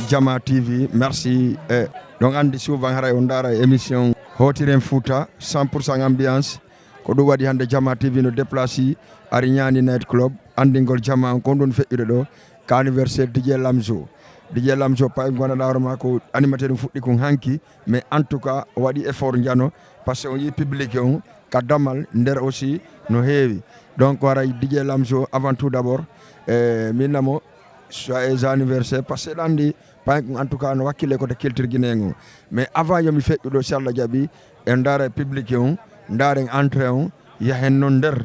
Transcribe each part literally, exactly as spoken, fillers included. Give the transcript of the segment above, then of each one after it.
Jama T V, merci. E ɗon anndi souvent haray on ndaara émission Hootiren Fouta cent pour cent ambiance. Ko ɗum waɗi hannde Jama T V no déplacé ari Ñaani Night Club, anndingol jama on ko ɗum feƴƴude ɗo, ka anniversaire D J Lamzo. D J Lamzo, pay ngonanɗaa hoore maa ko animateur ɗum fuɗɗi kon hanki, mais en tout cas o waɗi effort njano, parce que on yii public on ka damal nder aussi no heewi. Donc haray D J Lamzo, avant tout d'abord, e, min namo, joyeux anniversaire, parce que ɗo anndi, pay en tout cas no wakkile ko to culture Guinée on. Mais avant yo mi feƴƴu ɗo, si Allah jaɓi, en ndaara public on, ndaaren entrée on, yahen noon nder,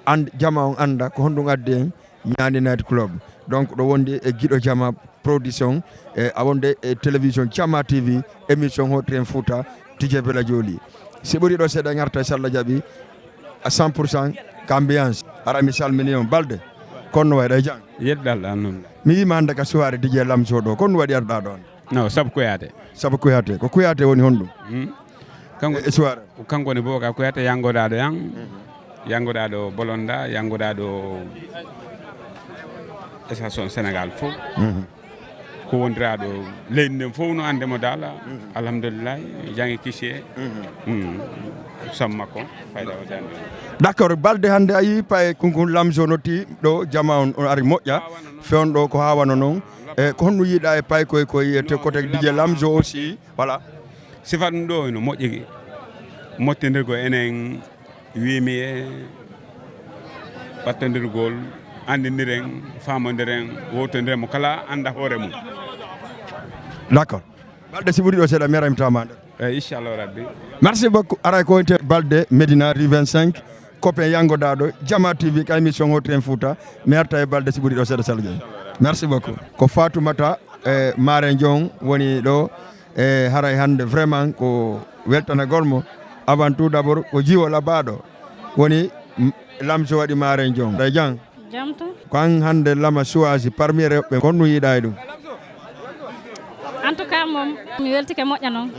and-, jama on annda ko honɗum addi en Ñaani Night Club. Donc ɗo wondi e Giɗo Jama Production, e a wonde e télévision Jama T V, émission Hootiren Fouta, D J Bella Jolly. Si ɓuri ɗo seeɗa en arta, si Allah jaɓi, à cent pour cent ka ambiance. Haray mi salmini on. Balde, kono no wayi ɗa e jam? Yetti Allah, an noon. Mi yiima hannde ka soirée D J Lamzo ɗo, kono no waɗi arɗa ɗon? No, sabu Kouyaté. Sabu Kouyaté. Ko Kouyaté woni honɗum? Hmm. Kanko, e, e soirée? Kanko woni Boka Kouyaté, yanngoɗaa ɗo yan. Mhm. Yanngoɗaa ɗo Bolonda, yanngoɗaa ɗo station Sénégal fof. Mhm. Ko wondiraaɗo leydi nden fof no anndi mo daala. Mhm. Alhamdulillahi, janngi kisiye. Mhm. Mm. Sabu makko, fayda o janngi. D'accord, Balde, hannde a yii pay kunkun Lamzo notti ɗo, jama on, on ari moƴƴa. Fewndo ɗo ko haawano noon. E ko honno yiiɗa e pay koy, koy e te kote D J Lamzo aussi, voilà. Sifa ɗum ɗo no moƴƴi, mottindirgo enen, wiimi e ɓattondirgol, anndindiren, faamondiren, wowtondiren, mo kala annda hoore mum. D'accord. Balde, si ɓuri ɗo seeɗa, mi ara mi tawa ma nder. Eyi, inchallahu rabbi. Merci beaucoup. Haray ko wonte Balde, Médina, rue vingt-cinq, copain yanngoɗaa ɗo, Jama T V, ka émission Hootiren Fouta. Mi arta e Balde si ɓuri ɗo seeɗa, si Allah jaɓi. Merci beaucoup. Ko Fatoumata, e, Maarenjo on woni ɗo. E, haray hannde vraiment ko weltanagol mo. Avant tout d'abord, ko jiwo labaaɗo. Woni, m-, Lamzo waɗi Maarenjo on. Ɗa e jam? Jam tan. Ko an hannde Lama choisi parmi rewɓe, ko honno yiiɗa e ɗum? En tout cas, moom, mi weltike moƴƴa noon.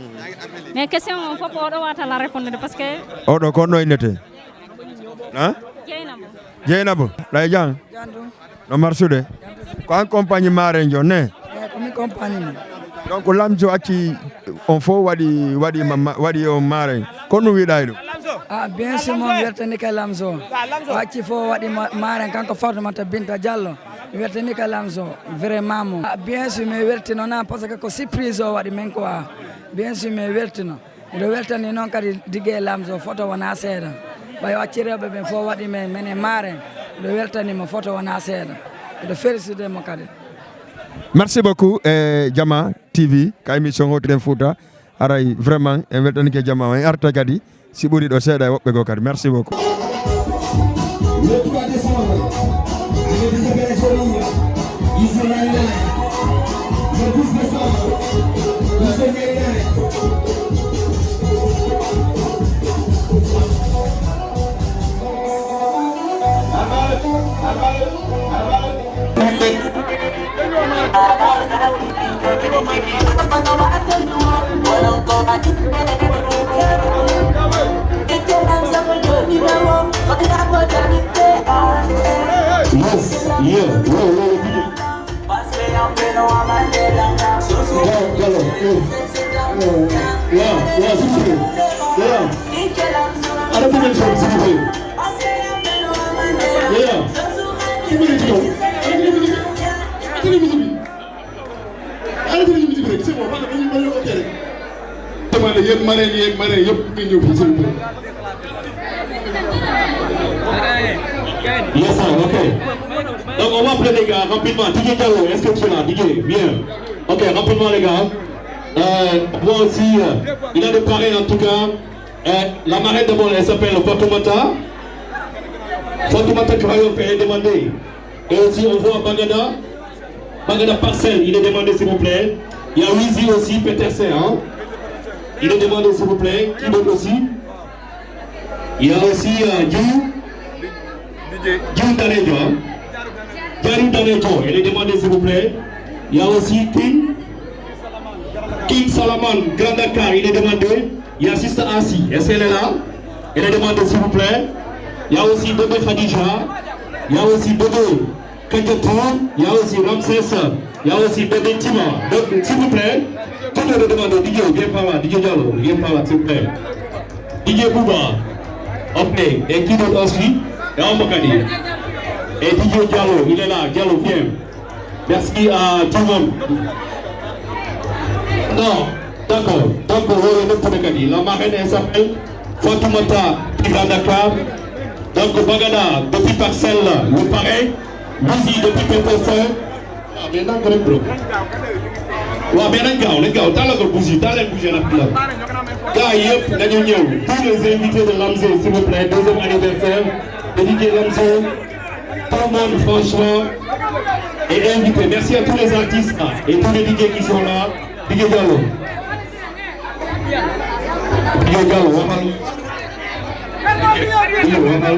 Mais question on fof, oɗo waata la répondre parce que... Oɗo ko honno innete? Hein? Jeynaba. Jeynaba, ɗa e jam? Jam ɗum. No marsude? Ko an compagnie Maarenjo ne? Eh, ko min compagnie mo. Donc Lamzo acci on fof waɗi, waɗi ma-, ma-, waɗi on Maaren. Ko honno yiiɗa e ɗum? Ah, bien sûr, mo weltani ka Lamzo. O acci fof waɗi ma-, Maaren, kanko Fatoumata Binta Diallo. Mi weltani ka Lamzo, vraiment mo. Ah, bien sûr, mi weltino na, parce que ko surprise o waɗi min quoi. Bien sûr, mi weltino. Miɗo weltani noon kadi D J Lamzo, foto wonaa seeɗa. Ɓay o acci rewɓe ɓen fof waɗi men, men e Maaren. Miɗo weltani mo, foto wonaa seeɗa. Miɗo félicité mo kadi. Merci beaucoup, eh, Jama T V, ka émission Hootiren Fouta. Haray vraiment, en weltanike jama o. En arta kadi, si ɓuri ɗo seeɗa e woɓɓe goo kadi. Merci beaucoup. Le trois décembre, avec Isabelle Jolie, Isabelle, le douze décembre, Isabelle. Yes, yeah, yeah, yeah. Go, go, go. Yeah, yeah, yeah, s'il vous plaît. Yeah. Arrêtez les choses, s'il vous plaît. Yeah. Arrêtez les musiques. Arrêtez les musiques. Arrêtez les musiques rek, c'est bon, voilà, dañuy, dañuy ok rek. Demandé yéen marraines yi ak marrains yëpp ngeen ñëw fii, s'il vous plaît. Yes, sir, ok. Donc, on va appeler les gars rapidement. D J Diallo, est-ce que tu es là? D J, viens. Ok, rapidement, les gars. Euh, moi aussi, euh, il a des parrains, en tout cas. Euh, la marraine d'abord, elle s'appelle Fatoumata. Fatoumata Traoré, elle est demandée. Et aussi, on voit Bagada. Bagada Parcelle, il est demandé, s'il vous plaît. Il y a Wizi aussi, Petersen, hein. Il est demandé, s'il vous plaît. Qui d'autre aussi? Il y a aussi, euh, Djou. Djou Danejo, hein. Djou Danejo, il est demandé, s'il vous plaît. Il y a aussi King. King Salaman, Grand Dakar, il est demandé. Il y a Sister Asi, est-ce qu'elle est là? Elle est demandée, s'il vous plaît. Il y a aussi Bébé Khadija. Il y a aussi Bébé Kadiatou. Il y a aussi Ramsès. Il y a aussi Bébé Tima. Donc, s'il vous plaît, tout le monde demande au D J, viens par là, D J Diallo, viens par là, s'il vous plaît. D J Bouba, ok. Et qui d'autre aussi? Et Ambakani. Et D J Diallo, il est là. Diallo, viens. Merci à tout le monde. Non, d'accord. Donc, on est pour le Kadi. La marraine, elle s'appelle Fatoumata Grand Dakar. Donc, Bagada, depuis Parcelles, le parrain. Luzi, depuis Peterson. Ah, mais non, gros, gros. Ouais, mais non, gars, les gars, t'as le bougie, t'as le bougie, là, là. Gars, yep, la réunion. Tous les invités de Lamzo, s'il vous plaît, deuxième anniversaire. Dédié Lamzo. Tout le monde, franchement, est invité. Merci à tous les artistes là, et tous les D J qui sont là. D J Diallo. D J Diallo, waxal. D J, waxal.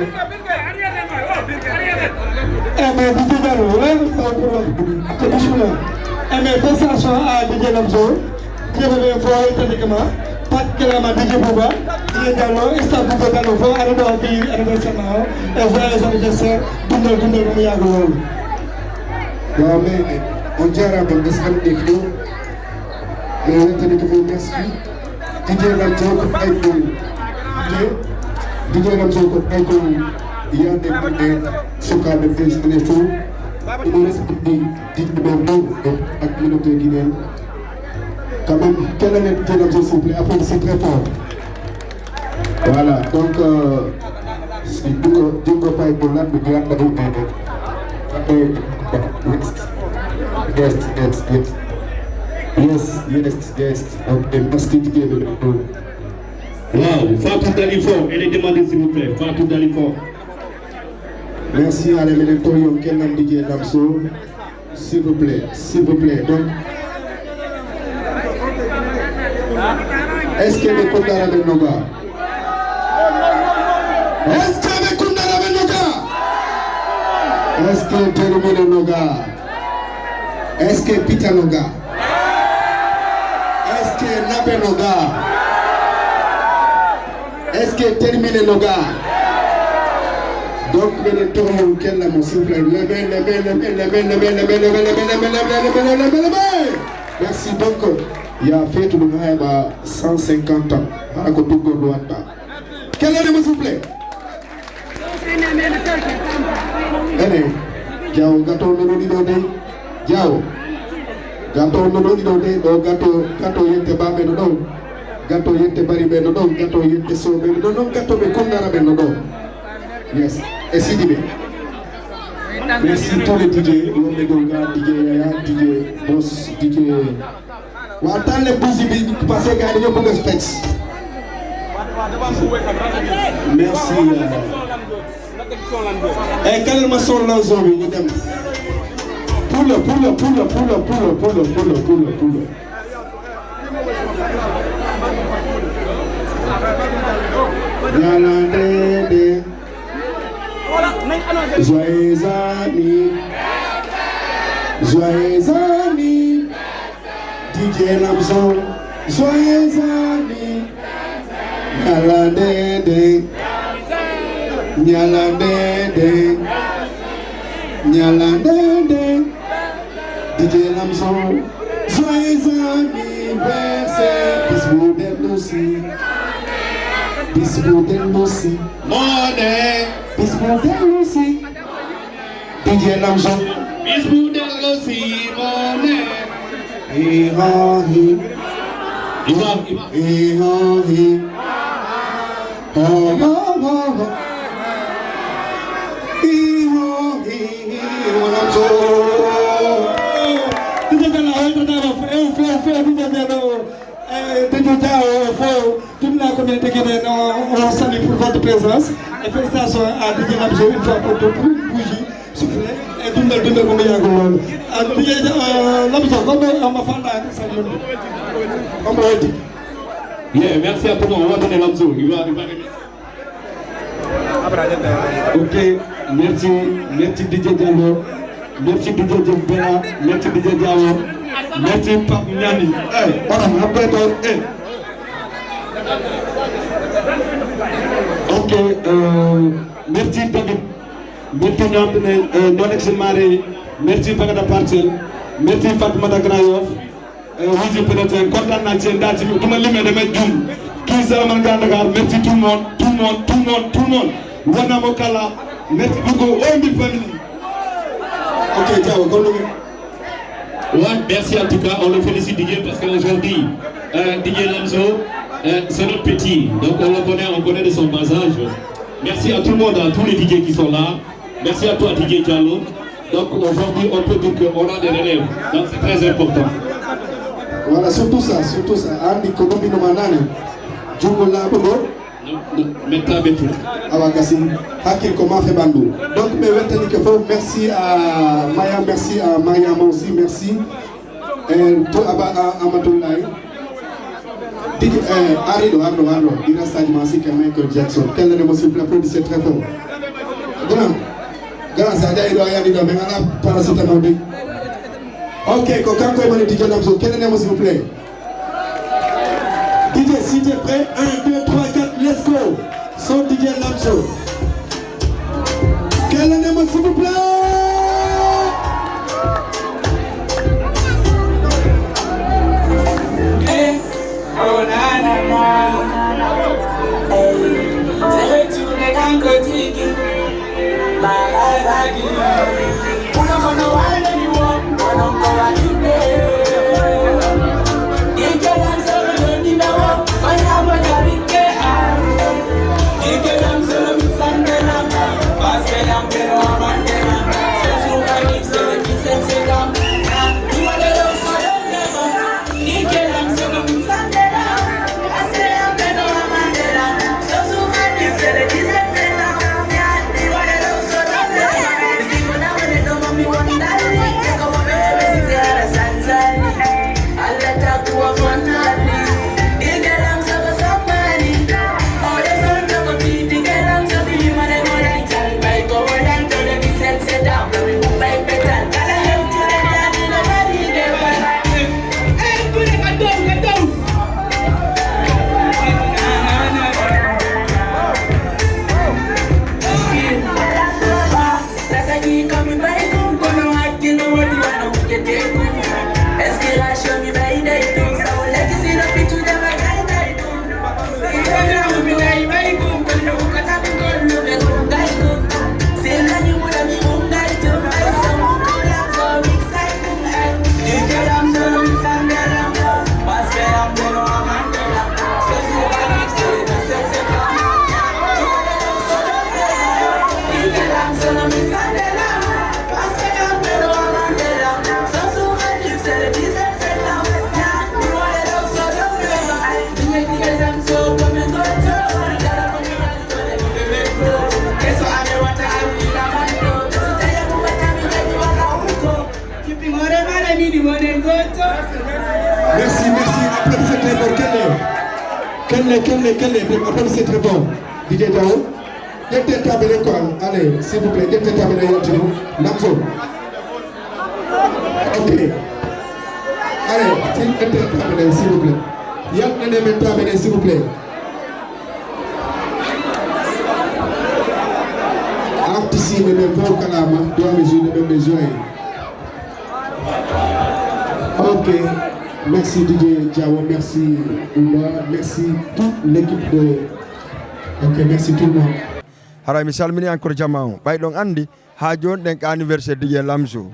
Eh, mais D J Diallo, lan nga xaw pour wax? Te bismillah. Eh, mais félicitations à D J Lamzo. Jërëjëf, fo tadi kama. Pat kelama D J Bouba. D J Diallo, staff D J Diallo, fo arado fi anniversaire na. Et joyeux anniversaire. Dundal, dundal, ba mu yàgg lool. Waaw, mais on dirait que bés am def do. Mais on tadi ko merci. D J Lamzo ko ay ko. D J, D J Lamzo ko ay ko. Yande mande suka de bés ne fo. Mo respecté di di ak communauté guinéenne. Quand même, quelle année de Dieu s'il vous plaît? Après, c'est très fort. Voilà, donc, euh, si Jungo, Jungo Pai Bulan, the grand, the grand, the grand, yes, yes, yes, yes, yes, yes, yes, okay, merci, Didier. Wow, Fatou Dalifo, elle est demandée, s'il vous plaît. Fatou Dalifo. Merci, allez, maintenant, Torion, quel nom, D J Lamzo? S'il vous plaît, s'il vous plaît. Donc, est-ce que ɓe kundara ɓe noga? Est-ce que ɓe kundara ɓe noga? Est-ce que termine noga? Est-ce que pita noga? Est-ce que naɓe noga? Est-ce que termine noga? Donc, menen tohon kella mo, s'il vous plaît. Lebe, lebe, lebe, lebe, lebe, lebe, lebe, lebe, lebe, lebe, lebe, lebe, lebe. Merci. Donc, il y a fête de Maïba cent cinquante ans. Hara ko tuggo do watta. Kella mo, s'il vous plaît. Ene, jaw gato no ɗiɗo de. Jaw. Gato no ɗo ɗiɗo de, ɗo gato, gato yette baɓe no ɗon. Gato yette bari ɓe no ɗon. Gato yette soɓe no ɗon. Gato ɓe kundara ɓe no ɗon. Yes. E Sidi ɓe. Merci tous les D J. Wonɓe ɗo ga D J Yaya, D J Boss, D J. Wa talle busi bi parce que gars yi dañoo bëgg a fecc. Merci. Eh, kalal ma son Lamzo bi ñu dem. Pulo, pulo, pulo. Yàlla dee dee. Joyeux anni-, joyeux anni-, D J Lamzo, joyeux anni-, Nyala dede. Nyala dede. Nyala dede. D J Lamzo. Joyeux anniversaire. Bis bu dellu si. Bis bu dellu si. Moo ne. Bis bu dellu si. D J Lamzo. Bis bu dellu si moo ne. Hi, ha, hi. Ibrahim, Ibrahim. Hi, ha, hi. Ha, ha, ha, ha. Hi, ha, hi, hi. Lamzo. D J Diallo, a weltanaama. Few, few, few, D J Diallo. Eh, D J Diallo, few. Toute la communauté guinéenne, on, on salue pour votre présence. Et félicitations à D J Lamzo une fois pour toutes, pour une bougie. Soufflé, e dundal, dundal ko mbiyaa ko loolu. Ah, D J, euh, Lamzo, comme on m'a fait la salut. On m'a dit. Yeah, merci à tout le monde. On va donner Lamzo. Il va, il va remercier. Ok, merci, merci D J Diallo. Merci D J Diallo. Merci D J Diallo. Merci Pape Niani. Eh, on a fait, eh. Ok, euh, merci David. Mbettino ɗum e, e, ɗon ex mare. Merci Bagada Parcelle. Merci Fatoumata Grand Yoff. Eh, wiji peut-être en kontaan naa ci yéen daal ci du ma limee damay juum. Kii Salaman Grand Dakar, merci tout le monde, tout le monde, tout le monde, tout le monde. Wana mo kala, merci beaucoup. Oh, Mbi family. Ok, ciao, kon nag. Ouais, merci en tout cas, on le félicite Didier parce qu'aujourd'hui, euh, Didier Lamzo, euh, c'est notre petit. Donc on le connaît, on connaît de son bas âge. Merci à tout le monde, à tous les D J qui sont là. Merci à toi, D J Diallo. Donc aujourd'hui, on peut dire qu'on a des relèves. Donc c'est très important. Voilà, surtout ça, surtout ça. Andi ko ɗum ino ma nane. Jungo laaɓuɗo. Metta ɓe tout. Awa gasi. Hakkil ko ma fe ɓandu. Donc ɓe weltanike fof. Merci à Maya, merci à Mariama aussi, merci. Eh, to Aba, a, Amatoulaye. Digi, eh, arɗo, arɗo, arɗo. Ɗi rastaji ma sikke Michael Jackson. Kelle ne mo, s'il vous plaît, applaudissez très fort. Grand, grand, sa jayi ɗo, a yani ɗo, mais ala paracétamol de. Ok, ko kanko e mani D J Lamzo. Kelle ne mo, s'il vous plaît. D J, si t'es prêt, un, deux, trois, quatre, let's go. Son D J Lamzo. Kelle ne mo, s'il vous plaît. Eh, oh, na, na, na. Hey, c'est retourné dans le côté. Merci, merci. Applaudissez très fort. Kelle, kelle, kelle, kelle. Applaudissez très fort. D J Diaw. Ƴettee taaɓe ɗen ko, allez, s'il vous plaît, ƴettee taaɓe ɗen yaltino. Lamzo. Ok. Allez, s'il, ƴettee taaɓe ɗen, s'il vous plaît. Yaltane men taaɓe ɗen, s'il vous plaît. Artiste men fof kalaama, doit me jouer, ɓe ɓe jouer. Ok. Merci D J Diawo, merci Bouba, merci toute l'équipe de. Ok, merci tout le monde. Haray mi salmini encore jama o. Ɓay ɗon anndi, haa jooni ɗen ko anniversaire D J Lamzo.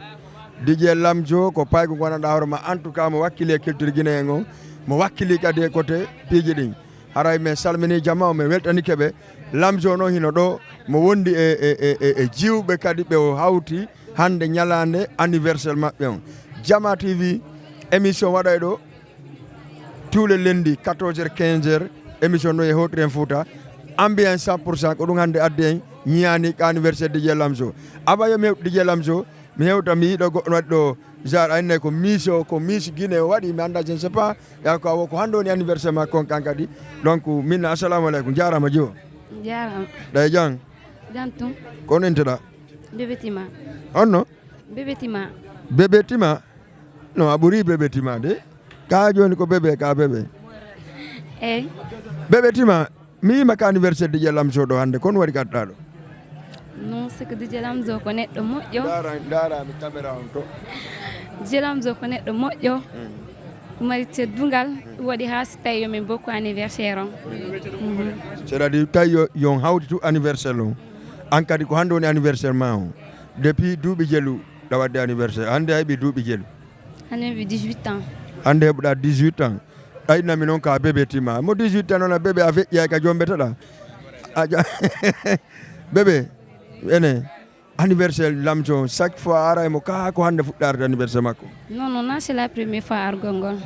D J Lamzo ko paygo ngonanɗaa hoore ma. En tout cas, mo wakkili e culture guinéen o, mo wakkili kadi e côté piiji ɗin. Haray mi salmini jama o, mi weltanike ɓe. Lamzo noon hino ɗo, mo wondi e, e, e, e, e jiwɓe kadi ɓe o hawti hannde ñalaande anniversaire maɓɓe on. Jama T V, émission waɗay ɗo. Tous les lundis, quatorze heures, quinze heures, émission no e Hotren Fouta. Ambiance cent pour cent, ko ɗum hannde addi en, ñiyaani ko anniversaire D J Lamzo. Avant yo mi heɓ-, D J Lamzo, mi hewta, mi yiɗo goɗɗo waɗi ɗo, genre, ayne ko Miss o, ko Miss Guinée o waɗi, mi annda, je ne sais pas, ya ko awo, ko hannde woni anniversaire makko on kan kadi. Donc, min, assalamu aleykum, jaaraama jo. Jaaraama. Ɗa e jam? Jam tun. Ko on enteɗa? Bébé Tima. On no? Bébé Tima. Bébé Tima? Non, a ɓuri Bébé Tima de. Ka jooni ko bébé, ka bébé. Eyi. Bébé Tima, mi yima ka anniversaire D J Lamzo ɗo hannde, kono waɗi gaddaɗo? Non, c'est que D J Lamzo ko neɗɗo moƴƴo. Ndara, ndara mi caméra on to. Dj Lamzo ko neɗɗo moƴƴo, mari teddungal, waɗi haa si tawi yo min mbokku anniversaire on. Mhm. C'est-à-dire tawi yo, yo on hawti tout anniversaire on. An kadi ko hannde woni anniversaire ma on. Depuis duuɓi jelu ɗa waɗde anniversaire. Hannde a heɓi duuɓi jelu. Hannde mi heɓi dix-huit ans. Hannde heɓuɗa dix-huit ans. Ɗaynami noon ka bébé tima. Mo dix-huit ans noon a bébé a feƴƴi ay ka jombeteɗa. A ja-, bébé, ene. Anniversaire Lamzo, chaque fois a ara e mo ka ko hannde fuɗɗaade anniversaire makko? Non, non, non, c'est la première fois argol ngol.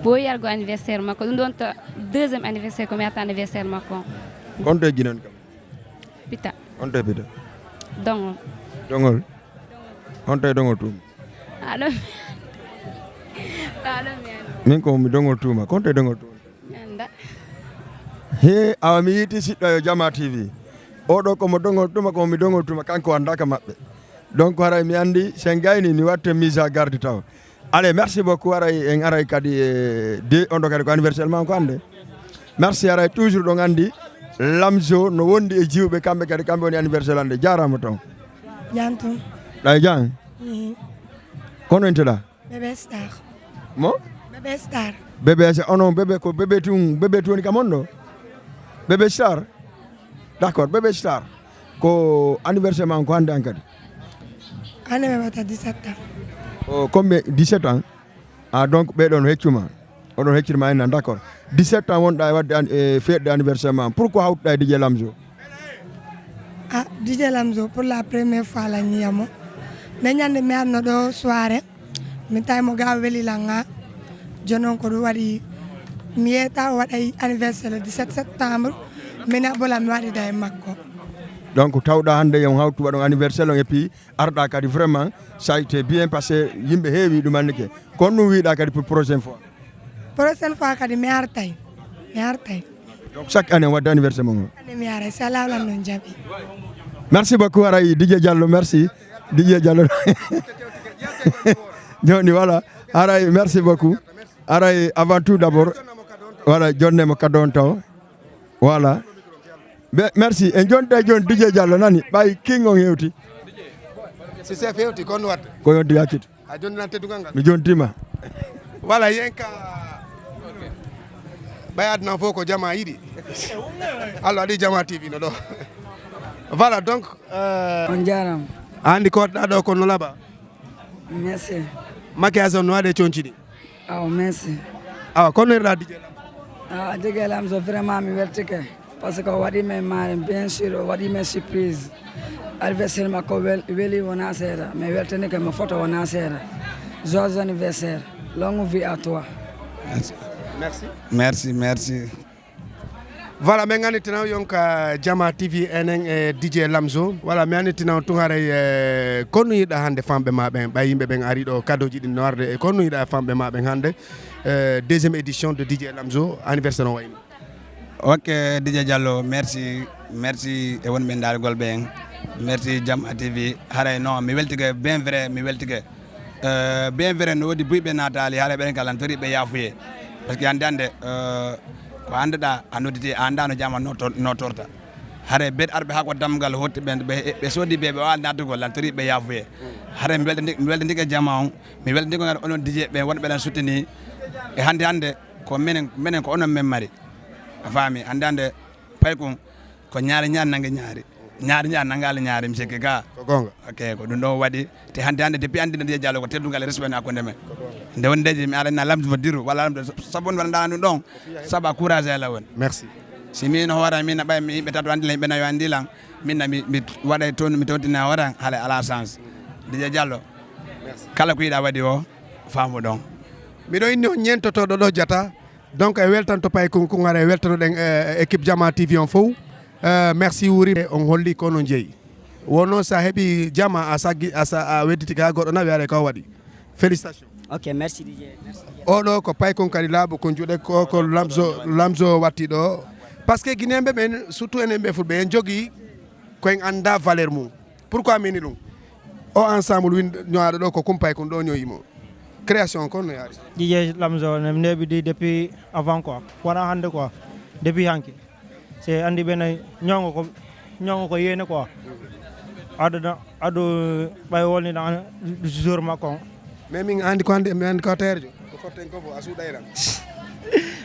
Ɓooyi argo anniversaire makko, ɗum ɗon to deuxième anniversaire ko mi arta anniversaire makko. Honto e ginon kam? Pita. Honto e pita? Dongol. Dongol? Honto e dongol tuum? Aɗo mi aɗo mi min ko mi dongol tuuma, honto e dongol tuuma? Mi annda. He, awa mi yiiti siɗɗo yo Jama T V. Oɗo komo dogol tuma, komo mi dogol tuma, kanko annda ka maɓɓe. Donc haray mi anndi sen gayni mi watte mise à garde taw. Allez, merci beaucoup, haray en aray kadi e de ondo kadi ko anniversaire ma ko hannde. Merci, haray toujours ɗon anndi Lamzo no wondi e jiwɓe kamɓe kadi kamɓe woni anniversaire hannde. Jaaraama ton. Jantum. Ɗay jang? Kono inteɗa? Bébé Star. Mo? Bébé Star. Bébé Star. Onon bébé ko bébé tun, bébé tun woni kam on ɗo? Bébé Star. D'accord, bébé Star. Ko anniversaire ma ko hannde an kadi? Hannde mi waɗata dix-sept ans. O combien? Dix-sept ans. Ah, donc ɓe ɗon heccuma. Oɗon heccirma en nan, d'accord. Dix-sept ans wonɗa e waɗde an- e feetde anniversaire ma. Pourquoi hawtuɗa e D J Lamzo? Ah, D J Lamzo, pour la première fois la ñiyamo. Ne ñande mi arno ɗo soirée. Mi tawi mo ga weli langa. Jonon ko ɗum waɗi mi yeeta o waɗay anniversaire le dix-sept septembre. Min abola mi waɗida e makko. Donc tawɗa hannde yon hawtu waɗon anniversaire on et puis arɗa kadi vraiment ça a été bien passé, yimɓe heewi ɗum annike. Kono ɗum wiɗa kadi pour prochaine fois? Prochaine fois kadi mi artay. Mi artay. Donc chaque année wadde anniversaire mon o? Année mi ara, si Allah wala non jaɓi. Merci beaucoup, haray D J Diallo, merci. D J Diallo. Joni voilà. Haray merci beaucoup. Haray avant tout d'abord. Voilà, jonne mo kadon taw. Voilà. Be- merci. En jonta joni D J Diallo nani. Ɓay king on hewti. Si se fewti kon watte. Ko yonti yaccit. A jonti nan teddungal ngal. Mi jontima. Voilà, yenka ɓay adna fof ko jama yiɗi. Allah waɗi jama T V no ɗo. Voilà, donc euh, On jarama. A andi ko waɗɗa ɗo kon no laɓa? Merci. Maquillage on no waɗe conci ɗi? Awa merci. Awa kono irɗa D J Lamzo? Awa D J Lamzo vraiment mi weltike. Parce que o waɗi men maare, bien sûr o waɗi men surprise. Anniversaire makko wel- weli wona seeɗa, mi weltanike mo photo wona seeɗa. Joyeux anniversaire, longue vie à toi. Merci. Merci, merci. Voilà, min annitina yonka Jama T V enen e D J Lamzo. Voilà, mi annitina on tun haray e konno yiɗa hannde famɓe ma ɓen, ɓay yimɓe ɓen ari ɗo kadoji ɗin no arde e konno yiɗa famɓe ma ɓen hannde e deuxième édition de D J Lamzo anniversaire o wayni. Ok, D J Diallo, merci, merci e wonɓe dargol ɓen. Merci Jama T V. Haray non mi weltike, bien vrai mi weltike. Euh, bien vrai no woodi buyɓe naataali, haray ɓen kala lantori ɓe yaafuye. Parce que hannde hannde euh, ko annduɗa a nodditi a annda no jama notor- notorta. Haray bet arɓe haa ko damgal hotti ɓen ɓe ɓe soodi ɓe ɓe wawa naatugol lantori ɓe yaafuye. Haray mi weltandi- mi weltandike jama on, mi weltandiko ngal onon D J ɓe wonɓe ɗan suttini. E hannde hannde ko menen menen ko onon men mari. A faami? Hannde hannde paykun ko ñaari ñaari nange ñaari, ñaari ñaari nangaali ñaari mi sikki ga. Ko gonga. Ok, ko ɗum ɗon waɗi te hannde hannde depuis anndi D J Diallo ko teddungal e respect no hakkunde men. Nde woni ndeji mi alana lamdi mo diru walla lamdi sabu woni wala ndana ɗum ɗon. Sabu a courage e law woni. Merci. Si min hoore min na ɓay mi yimɓe tato anndi lan yimɓe nayo anndi lan. Min na mi mi waɗay toon mi tawtina hoore an haala ala chance. D J Diallo. Kala ko yiɗa waɗi o faamu ɗon. Miɗo inni on ñentotoɗo ɗo jata. Donc e weltanto paykun kun ara e weltanoɗen e équipe Jama T V on fow. Euh, merci wuuri on holli kono jeeyi. Wonno sa heɓi jama a saggi a sa- a wedditi ka goɗɗo nawi ara ka waɗi. Félicitations. Ok, merci D J. Merci. Oɗo ko paykun kadi laaɓu kun juuɗe ko ko lamzo lamzo watti ɗo. Parce que guinéen ɓe ɓen surtout enen ɓe fulɓe en jogii ko en annda valeur mum. Pourquoi mini ɗum? O ensemble win ñoaɗo ɗo ko kumpay kun ɗo ñoyimo. Création kon no yaari. D J Lamzo ne neɓi di depuis avant quoi, wona hannde quoi, depuis hanki. Se anndi ɓen ñongo ko ñongo ko yene quoi. Aduna adu ɓay woni ɗan jour makko on. Mais min andi ko andi, mi andi ko teerjo. Ko fotten ko fof, a suuɗayran.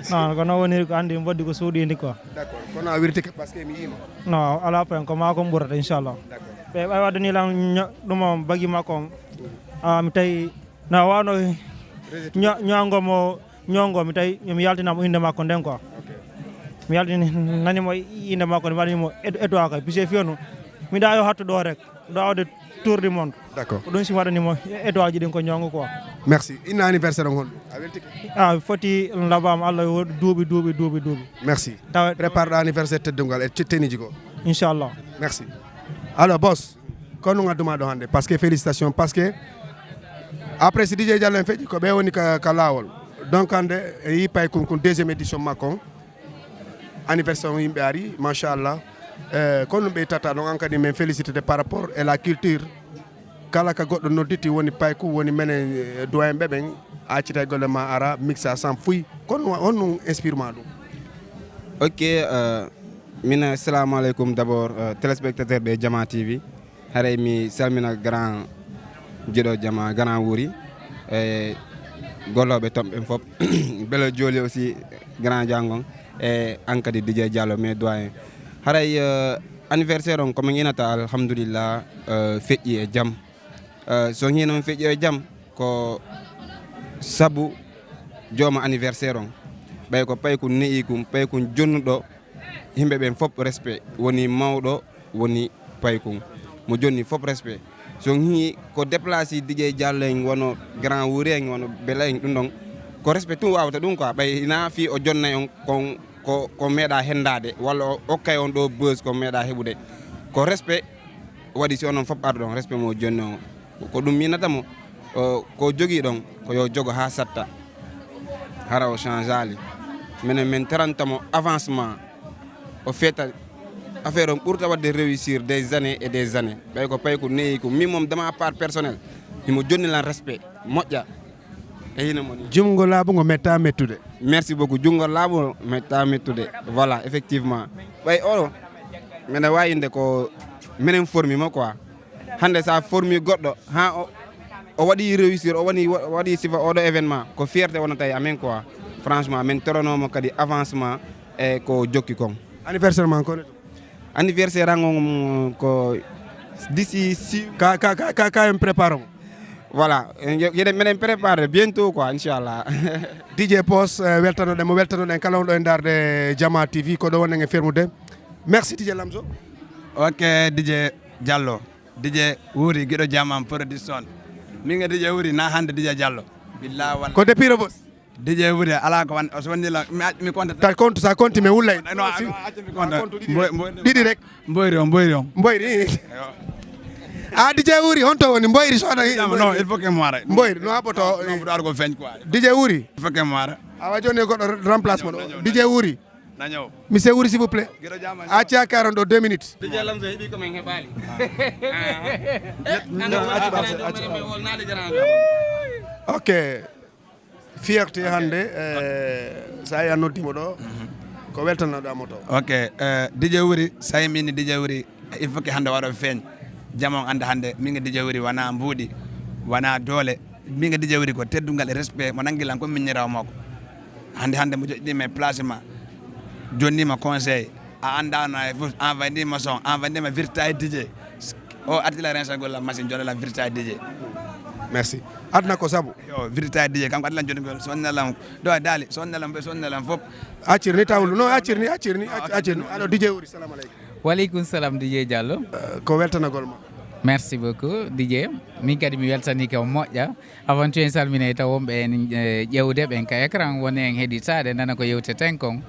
Non, ko non woniri ko andi mi waddi ko suuɗindi quoi. D'accord. Kono a wirtike parce que mi yima. Non, ala pen ko maa ko ɓurata, inchallah. D'accord. Ɓe ɓay wadde ni lan ño-, ɗum o bagi makko on. Ah, mi tawi na wano ño-, ñongo mo, ñongo mi tawi mi yaltinamo inde makko nden quoi. Ok. Mi yaltini nani mo inde makko, mi waɗani mo éto-, étoile kay. Puisque fiyano, mi ɗa yo hattu ɗo rek. Ɗo awde tour du monde. D'accord. Ko ɗum si waɗani mo étoile ji ɗin ko ñongo quoi. Merci. Inna anniversaire on honɗum? A weltike? Ah, foti labaama Allah yo duuɓi, duuɓi, duuɓi, duuɓi. Merci. Tawa prépare ɗo anniversaire teddungal e tenue ji goo. Inchallah. Merci. Alors, boss, ko non adduma ɗo hannde? Parce que félicitations, parce que après si D J Diallo en feƴƴi, ko ɓe woni ka, ka laawol. Donc hannde e yi Paykun kun deuxième édition makko on. Anniversaire on yimɓe ari, machallah. Eh, ko ɗum ɓe tata ɗon, an kadi min félicité par rapport e la culture. Kala ka goɗɗo nodditi woni Payku, woni menen, eh, doyen ɓe ɓen, a accita e golle ma ara, mixa sans fouille. Kono honno inspire ma ɗum? Ok, euh, min assalamu aleykum d'abord, euh, téléspectateur ɓe Jama T V. Haray mi salmina grand jiɗo Jama, grand Wuri, e gollooɓe ton ɓen fof. Belo Joli aussi, grand Jangon, e an kadi D J Diallo, mes doyen. Haray, euh, anniversaire on ko min inata, alhamdulillah, euh, feƴƴi e jam. Euh, so hino feƴƴi e jam, ko sabu jooma anniversaire on. Ɓay ko Paykun ne'i kun, Paykun jonnuɗo, yimɓe ɓen fof respect, woni mawɗo, woni Paykun. Mo jonni fof respect. So on hii ko déplacé D J Diallo en, wono grand Wuri en, wono Bela en, ɗum ɗon, ko respect tun wawata ɗum quoi. Ɓay hina fi o jonnay on kon, ko, ko meeɗa hendaade, walla o okkay on ɗo buzz ko meeɗa heɓude. Ko respect waɗi si onon fof arɗon, respect mo jonni on. Ko ɗum miinata mo, o, ko jogii ɗon, ko yo jogo haa satta. Hara o changeali. Minen min taranta mo avancement. O feeta affaire on ɓurta waɗde réussir des années et des années. Ɓay ko Paykun ne'i ko min moom, de ma part personnel, himo jonni lan respect moƴƴa. E hino moni. Junngo laaɓungo metta mettude. Merci beaucoup. Junngo laaɓungo metta mettude. Voilà, effectivement. Ɓay o, minen wawi inde ko minen formi mo quoi. Hannde sa formi goɗɗo, ha o, o waɗi réussir, o woni, o waɗi sifa oɗo événement, ko fierté wonata e amen quoi. Franchement, min toronomo kadi avancement e ko jokki kon. Anniversaire ma kono? Anniversaire an on ko d'ici six. Ka, ka, ka, ka, ka en prépare mo. Voilà, en, yo, yeɗen, minen prépare bientôt quoi, inchallah. D J Pos, eh, weltanoɗen mo, weltanoɗen kala on ɗo e ndaarde Jama T V, ko ɗo wonɗen e fermude. Merci D J Lamzo. Ok, D J Diallo. D J Wuri, giɗo Jama Production. Min e D J Wuri, na hannde D J Diallo. Billah walla. Ko de pire boss? D J Wuri, ala ko wan-, o so wonni la, mi acc-, mi konta. Ta compte, sa compte, mi wullay. No, no, accu mi konta. Compte ɗiɗi rek. Ɗiɗi rek. Mboyri on, mboyri on. Mboyri. Eyo. Ah, D J Wuri, honto woni Mboyri so wona? Non, non, il faut que mi wara. Mboyri, no haɓoto? Non, non, mboɗo ara ko feeñ quoi. D J Wuri. Il faut que mi wara. Awa joni e goɗɗo remplace mo ɗo. Naño, naño. D J Wuri. Naño. Monsieur Wuri, s'il vous plaît. Giɗo Jama. Acca karon ɗo deux minutes. D J Lamzo heɓi ko min heɓali. Ah. Accu, accu, accu. Ok. Fierté hannde, eh, so a yi a noddiima ɗo, ko weltanaɗo mo to. Ok, eh, D J Wuri, so a yi min D J Wuri, il faut que hannde waɗo feeñ. Jama on annda hannde, min e D J Wuri wona mbuuɗi, wona doole. Min e D J Wuri ko teddungal e respect, mo nanngi lan ko miññiraawo makko. Hannde, hannde mo joɗɗiima e place ma, jonniima conseil, a anndaano hay fof, envoyniima son, envoyniima virta e D J. O arti la rensa golla machine, jona la virta e D J. Merci. Aduna ko sabu. Yo, virta e D J, kanko arti lan joni gol, sonna lan, ɗo e daali, sonna lan, ɓe sonna lan fof. Accir ni tawlu, no accir ni, accir ni, acc-, accir ni. Alors, D J Wuri, salam aleykum. Waleykum salam, D J Diallo. Eh, ko weltanagol ma. Merci beaucoup, D J. Min kadi mi weltanii ko moƴƴa. Avant tout, en salminii taw wonɓe en, eh, ƴeewde ɓen ka écran, woni en heɗitaade, nana ko yewteten kon.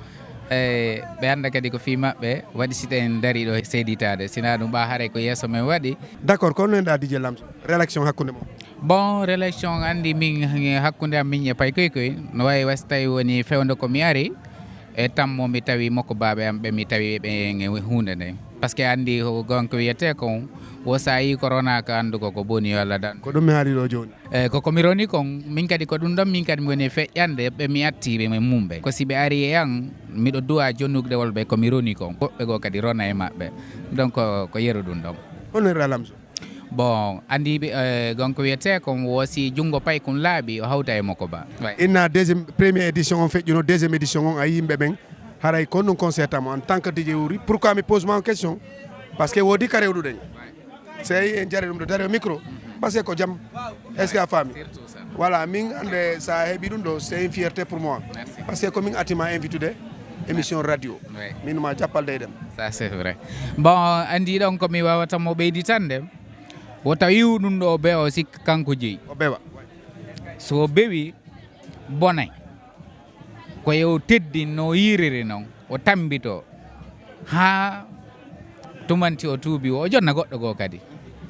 Eh, ɓe annda kadi ko fii maɓɓe waɗi si en darii ɗo seeditaade. Sinaa ɗum, ɓa haray ko yeeso men waɗi. D'accord, ko honno en ɗa D J Lamzo? Relation hakkunde mon? Bon, relation, anndi min, hakkunde am min e Paykoy Koy, no wayi wa si tawi woni fewndo ko mi ari, e tammo mi tawi makko baaɓe am ɓe, mi tawi ɓe e huunde nde. Parce que anndi ko gonka wiyetee kon, wo so a yii ko ronaaka anndu ko ko boni yo Allah dan. Ko ɗum mi haali ɗo jooni. E ko, ko mi roni kon, min kadi ko ɗum ɗon min kadi mi woni e feƴƴande ɓe mi atti ɓe e mum ɓe. Ko si ɓe ari e an, miɗo duwa jonnugdewol ɓe ko mi roni kon. Woɓɓe goo kadi rona e maɓɓe. Donc, ko yeru ɗum ɗon. Hono hirra Lamzo? Bon, anndi ɓe, eh, gonko wiyetee kon woosi junngo paykun laaɓi, o hawta e makko ba. Ouais. Inna deuxième, première édition on feƴƴuno, deuxième édition on a yimɓe ɓen haray kon ɗum concert am en tant que D J Wuri. Pourquoi mi pose ma on question? Parce que woodi ka rewɗuɗen. Sey en jare ɗum ɗo dare micro. Parce que ko jam. Est-ce que a faami? Voilà, min hannde sa heɓi ɗum ɗo, c'est une fierté pour moi. Parce que ko min atima invitude émission radio. Ouais. Min ma jappal dey dem. Ça c'est vrai. Bon, anndi ɗon ko mi waawata mo ɓeyditande. Wota wi'u ɗum ɗo o bewa, o sikka kanko jeyi. O bewa. So o bewi, bonay. Ko yo o teddin no o yiiriri non, o tammbito. Haa tumanti o tuubi o, o jonna goɗɗo goo kadi.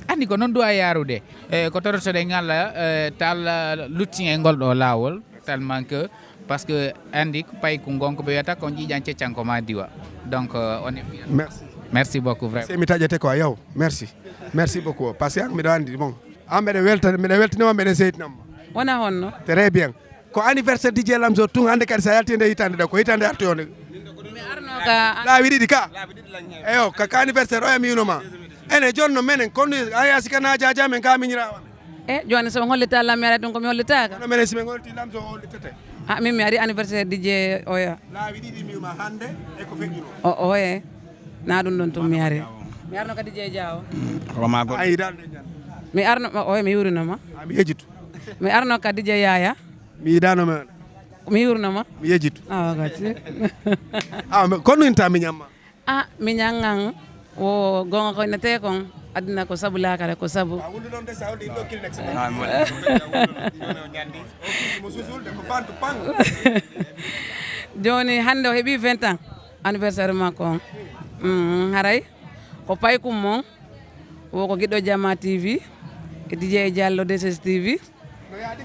Anndi ko non duwa yaarude. E ko torotoɗen Allah, e, ta Allah luttin e ngol ɗo laawol, tellement que, parce que anndi ko payku ngon ko ɓe wiyata ko ƴiiƴan ceccan ko ma diwa. Donc, euh, on est fiers. Merci. Merci beaucoup, vraiment. Sey mi taƴete quoi, yow. Merci. Merci beaucoup. Parce que an miɗo anndi, bon. An mbeɗen welta, mbeɗen weltinoma, mbeɗen seytinoma. Wona honno? Très bien. Ko anniversaire D J Lamzo tun hannde kadi sa yalti nde hitande ɗo, ko hitande artoyonde. Mi arno ka. Laawi ɗiɗi ka. Eyo, ka, ka anniversaire oya mi yinoma. Ene jonno menen, kono a yasi kana jaja men ka miñira on. E joni so hollita lam mi ara ɗum ko mi hollitaka. No menen si men holti Lamzo o hollitete. A min mi ari anniversaire D J oya. Laawi ɗiɗi mi yuma hannde e ko feƴƴuno. O oye. Na ɗum ɗon tun mi ari. Mi arno ka D J Diawo. Ko ma goɗɗo. Ayi dal de ñan. Mi arno o oye mi yurinoma. A mi yejitu. Mi arno ka D J Yaya. Mi yiɗano men. Mi yurinoma. Mi yejitu. Awa gati. A kono inta mi ñamma. A mi ñangan wo gonga ko nete kon aduna ko sabu lakara ko sabu. A wuldu ɗon de sa holdi ɗo Kleenex. Mo susulde ko pantu pang. Joni hannde o heɓi vingt ans anniversaire makko on. Mm, haray ko paykum mon wo ko giɗo Jama T V e D J Diallo D S S T V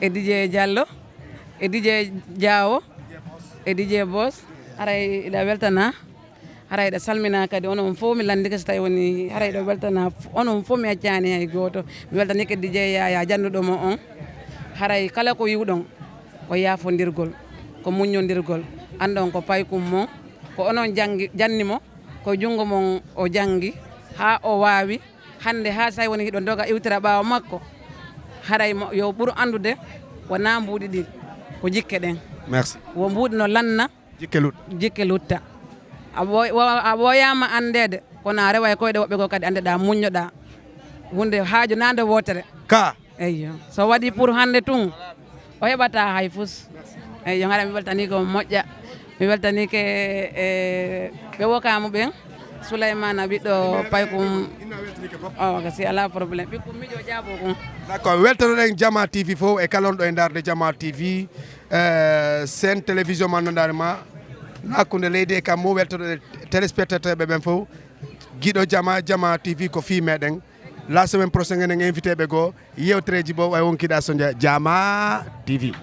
e D J Diallo e D J Diawo e D J Boss. Haray iɗa weltana. Haray ɗa salmina kadi onon fof mi landike so tawi woni haray ɗo weltana onon fof mi accani hay goto. Mi weltanike D J Yaya jannuɗo mo on. Haray kala ko yiwɗon ko yafondirgol, ko muññondirgol. Anndon ko paykum mon, ko onon janngi janni mo, ko junngo mon o janngi haa o waawi. Hannde haa so tawi woni hiɗo doga iwtira ɓaawo makko, haray mo yo ɓur anndude wona mbuuɗi ɗi, ko jikke ɗen. Merci. Wo mbuuɗi no lanna. Jikke lut. Jikke lutta. A ɓooy- wa- a ɓooyama anndeede kono a rewa e koyɗe woɓɓe goo kadi anndeɗa muññoɗa. Hunde haaju nande wootere. Ka. Eyyo, so waɗi pour hannde tun o heɓata hay fus. Eyyo, hara mi weltani ko moƴƴa. Mi weltanike e ɓe wokama ɓen. Souleymana ɓiɗɗo paykum. O gasi ala problème ɓikkum mijo jaabo kum. D'accord, weltanoɗen Jama T V fof e kala on ɗo e darde Jama T V. Eh, sen télévision ma noddaani ma hakkunde leydi e kammu. Weltoɗo téléspectateur ɓe ɓen fof. Giɗo Jama, Jama T V ko fii meɗen. La semaine prochaine enen invité ɓe goo yewtereji bo way wonkiɗa so nja Jama T V.